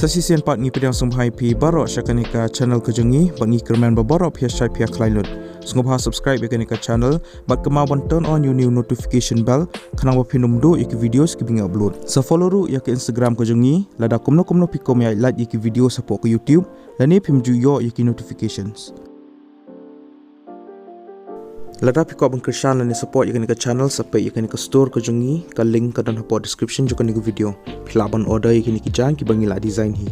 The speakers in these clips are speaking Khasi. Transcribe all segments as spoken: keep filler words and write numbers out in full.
Sa shisien pat ngi pdiang sngewbha ïa phi baroh sha kane ka channel ka jong ngi, bad ngi kyrmen ba baroh phi ïa shait phi ïa khlaiñ lut. Sngewbha subscribe ïa kane ka channel, bad kynmaw ban turn on ïa une u notification bell, khnang ba phin ym duh ïa ki videos kiba ngi upload. Sa follow ruh ïa ka Instagram ka jong ngi, lada kumno kumno phi kwah ban ïa like ïa ki videos hapoh ka YouTube, lane phim ju ïoh ïa ki notifications. Lada phi kwah ban kyrshan lane support ïa kane ka channel, sa peit ïa kane ka store ka jong ngi, ka link ka don hapoh description jong kane ka video. Phi lah ban order ïa kine ki jaiñ kiba ngi la design hi.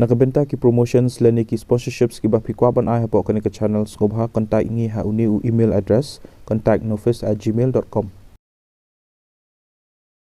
Na ka bynta ki promotions lane ki sponsorships kiba phi kwah ban ai hapoh kane ka channel, sngewbha contact ngi ha une u email address, contact nofis at gmail dot com.